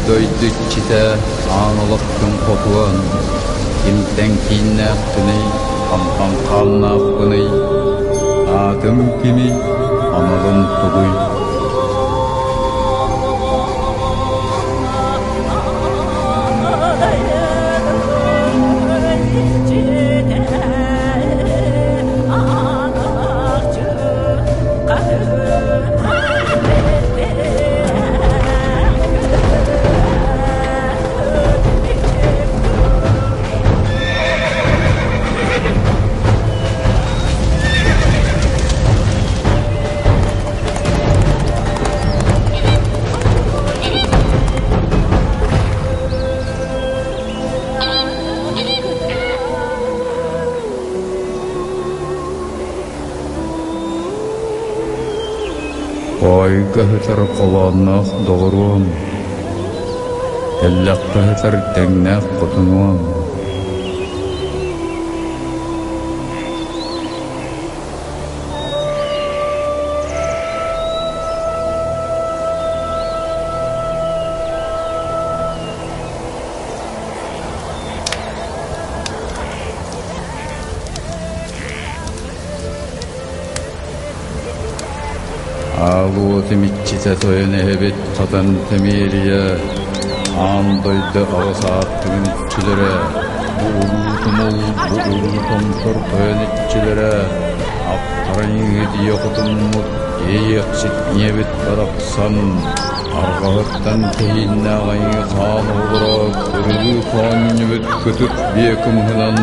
Дойду иччитэ аан олох күн хотуон, кимтэн кииннээхпиний, хантан хааннаахпыный, аатым кимий, аналым тугуй? Хоойго сытар холоонноох доҕоруом, Тэллэххэ сытар тэҥнээх хотунуом. Аал уотум иччитэ тойон эһэбит хатан Тэмиэрийэ, аан дойду аҕыс ааттыгын иччилэрэ, бу улуу тумул, бу улуу томтор тойон иччилэрэ, Аппарайыҥыт ийэ хотуммут, иэйиэхсит ийэбит барахсан, арҕаһыттан тэһииннээх айыы хаан оҕолоро кырылыы хоонньубут кытыт биэ кымыһынан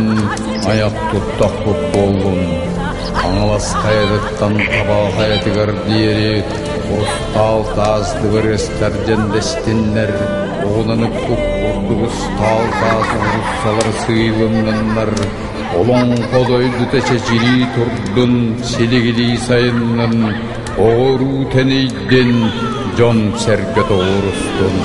айах туттахпыт буоллун. Хаҥалас хайатыттан Табаҕа хайатыгар диэри курустаал таас дыбарыастар дьэндэстиннэр, оҕунан укпут курдук устаал таас уулуссалар сыыйылынныннар, олоҥхо дойдута чэчирии турдун, силигилии сайыннын, оҕуруу тэнийдин, дьон-сэргэ тоҕуорустун.